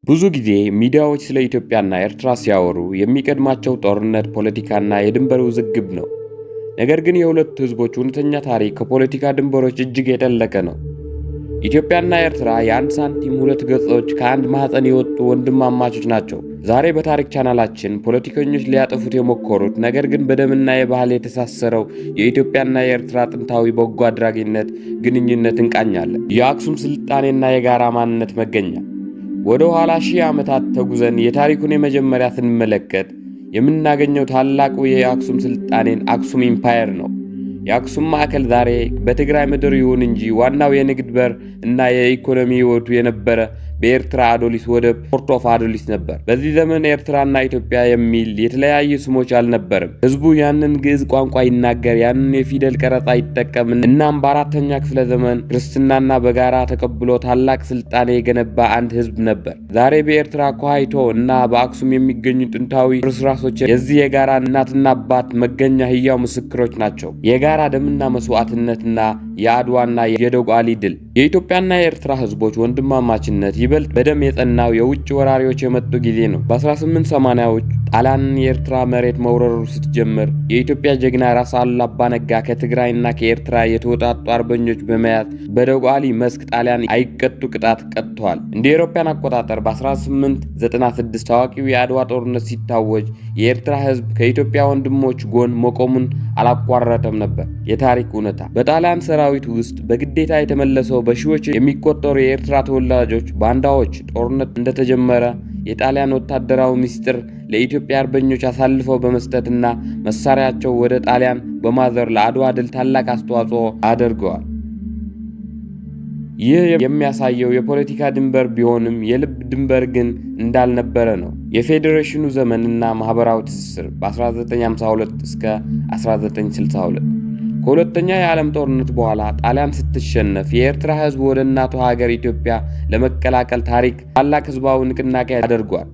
ብዙ ጊዜ ሚዲያዎች ስለ ኢትዮጵያና ኤርትራ ሲያወሩ የሚቀድማቸው ጦርነት፣ ፖለቲካና የድንበር ውዝግብ ነው። ነገር ግን የሁለቱ ሕዝቦች እውነተኛ ታሪክ ከፖለቲካ ድንበሮች እጅግ የጠለቀ ነው። ኢትዮጵያና ኤርትራ የአንድ ሳንቲም ሁለት ገጾች፣ ከአንድ ማኅፀን የወጡ ወንድማማቾች ናቸው። ዛሬ በታሪክ ቻናላችን ፖለቲከኞች ሊያጠፉት የሞከሩት ነገር ግን በደምና የባህል የተሳሰረው የኢትዮጵያና የኤርትራ ጥንታዊ በጎ አድራጊነት ግንኙነት እንቃኛለን። የአክሱም ስልጣኔና የጋራ ማንነት መገኛ። ወደ ኋላ ሺህ ዓመታት ተጉዘን የታሪኩን የመጀመሪያ ስንመለከት የምናገኘው ታላቁ የአክሱም ስልጣኔን አክሱም empire ነው። የአክሱም ማዕከል ዛሬ በትግራይ ምድር ይሁን እንጂ ዋናው የንግድ በር እና የኢኮኖሚ ሕይወቱ የነበረ በኤርትራ አዶሊስ ወደብ Port of አዶሊስ ነበር። በዚህ ዘመን ኤርትራና ኢትዮጵያ የሚል የተለያዩ ስሞች አልነበርም። ህዝቡ ያንን ግዕዝ ቋንቋ ይናገር፣ ያንን የፊደል ቀረጻ ይጠቀም። እናም በአራተኛ ክፍለ ዘመን ክርስትናና በጋራ ተቀብሎ ታላቅ ስልጣኔ የገነባ አንድ ህዝብ ነበር። ዛሬ በኤርትራ ቆሃይቶ እና በአክሱም የሚገኙ ጥንታዊ ፍርስራሾች የዚህ የጋራ እናትና አባት መገኛ ህያው ምስክሮች ናቸው። የጋራ ደምና መስዋዕትነትና የአድዋና የዶጋሊ ድል። የኢትዮጵያና የኤርትራ ህዝቦች ወንድማማችነት ይበልጥ በደም የጸናው የውጭ ወራሪዎች የመጡ ጊዜ ነው። በ1880ዎች ጣሊያንን የኤርትራ መሬት መውረሩ ስትጀምር የኢትዮጵያ ጀግና ራስ አሉላ አባ ነጋ ከትግራይና ከኤርትራ የተወጣጡ አርበኞች በመያዝ በዶጋሊ መስክ ጣሊያን አይቀጡ ቅጣት ቀጥተዋል። እንደ አውሮፓውያን አቆጣጠር በ1896 ታዋቂው የአድዋ ጦርነት ሲታወጅ የኤርትራ ህዝብ ከኢትዮጵያ ወንድሞች ጎን መቆሙን አላቋረጠም ነበር። የታሪክ እውነታ፣ በጣሊያን ሰራዊት ውስጥ በግዴታ የተመለሰው በሺዎች የሚቆጠሩ የኤርትራ ተወላጆች ባንዳዎች ጦርነት እንደተጀመረ የጣሊያን ወታደራዊ ምስጢር ለኢትዮጵያ አርበኞች አሳልፈው በመስጠትና መሳሪያቸው ወደ ጣሊያን በማዞር ለአድዋ ድል ታላቅ አስተዋጽኦ አድርገዋል። ይህ የሚያሳየው የፖለቲካ ድንበር ቢሆንም የልብ ድንበር ግን እንዳልነበረ ነው። የፌዴሬሽኑ ዘመንና ማህበራዊ ትስስር በ1952 እስከ 1962። ከሁለተኛ የዓለም ጦርነት በኋላ ጣሊያን ስትሸነፍ የኤርትራ ሕዝብ ወደ እናቱ ሀገር ኢትዮጵያ ለመቀላቀል ታሪክ ታላቅ ህዝባዊ ንቅናቄ አድርጓል።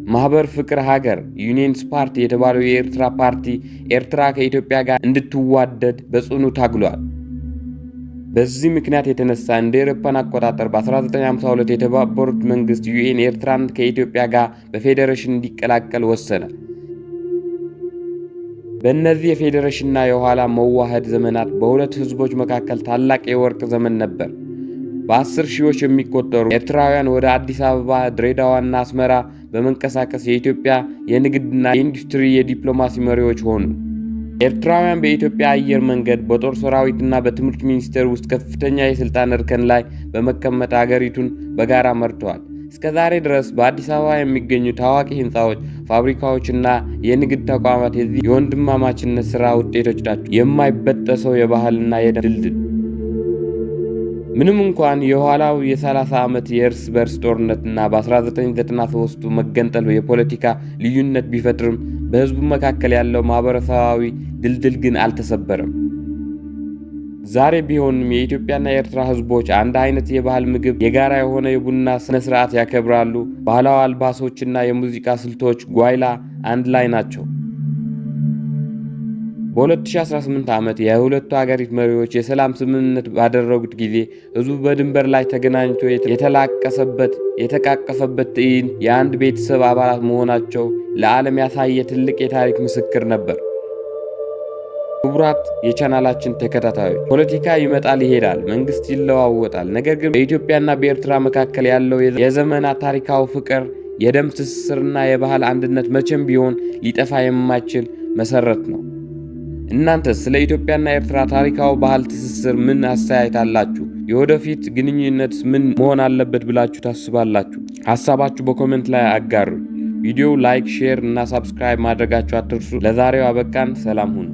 ማህበር ፍቅር ሀገር Unionist Party የተባለው የኤርትራ ፓርቲ ኤርትራ ከኢትዮጵያ ጋር እንድትዋደድ በጽኑ ታግሏል። በዚህ ምክንያት የተነሳ እንደ አውሮፓውያን አቆጣጠር በ1952 የተባበሩት መንግስት UN ኤርትራን ከኢትዮጵያ ጋር በፌዴሬሽን እንዲቀላቀል ወሰነ። በእነዚህ የፌዴሬሽንና የኋላ መዋሃድ ዘመናት በሁለት ህዝቦች መካከል ታላቅ የወርቅ ዘመን ነበር። በ10 ሺዎች የሚቆጠሩ ኤርትራውያን ወደ አዲስ አበባ፣ ድሬዳዋና አስመራ በመንቀሳቀስ የኢትዮጵያ የንግድና የኢንዱስትሪ የዲፕሎማሲ መሪዎች ሆኑ። ኤርትራውያን በኢትዮጵያ አየር መንገድ፣ በጦር ሰራዊትና በትምህርት ሚኒስቴር ውስጥ ከፍተኛ የስልጣን እርከን ላይ በመቀመጥ አገሪቱን በጋራ መርተዋል። እስከ ዛሬ ድረስ በአዲስ አበባ የሚገኙ ታዋቂ ህንፃዎች፣ ፋብሪካዎችና የንግድ ተቋማት የዚህ የወንድማማችነት ሥራ ውጤቶች ናቸው። የማይበጠሰው የባህልና የድልድል። ምንም እንኳን የኋላው የ30 ዓመት የእርስ በርስ ጦርነትና በ1993ቱ መገንጠል የፖለቲካ ልዩነት ቢፈጥርም በህዝቡ መካከል ያለው ማህበረሰባዊ ድልድል ግን አልተሰበረም። ዛሬ ቢሆንም የኢትዮጵያና የኤርትራ ህዝቦች አንድ አይነት የባህል ምግብ፣ የጋራ የሆነ የቡና ስነ ስርዓት ያከብራሉ። ባህላዊ አልባሶችና የሙዚቃ ስልቶች ጓይላ አንድ ላይ ናቸው። በ2018 ዓመት የሁለቱ ሀገሪቱ መሪዎች የሰላም ስምምነት ባደረጉት ጊዜ ህዝቡ በድንበር ላይ ተገናኝቶ የተላቀሰበት የተቃቀፈበት ትዕይንት የአንድ ቤተሰብ አባላት መሆናቸው ለዓለም ያሳየ ትልቅ የታሪክ ምስክር ነበር። ክቡራት የቻናላችን ተከታታዮች፣ ፖለቲካ ይመጣል ይሄዳል፣ መንግስት ይለዋወጣል። ነገር ግን በኢትዮጵያና በኤርትራ መካከል ያለው የዘመናት ታሪካዊ ፍቅር፣ የደም ትስስርና የባህል አንድነት መቼም ቢሆን ሊጠፋ የማይችል መሰረት ነው። እናንተስ ስለ ኢትዮጵያና ኤርትራ ታሪካዊ ባህል ትስስር ምን አስተያየት አላችሁ? የወደፊት ግንኙነትስ ምን መሆን አለበት ብላችሁ ታስባላችሁ? ሀሳባችሁ በ comment ላይ አጋሩ። ቪዲዮው like፣ share እና subscribe ማድረጋችሁ አትርሱ። ለዛሬው አበቃን። ሰላም ሁኑ።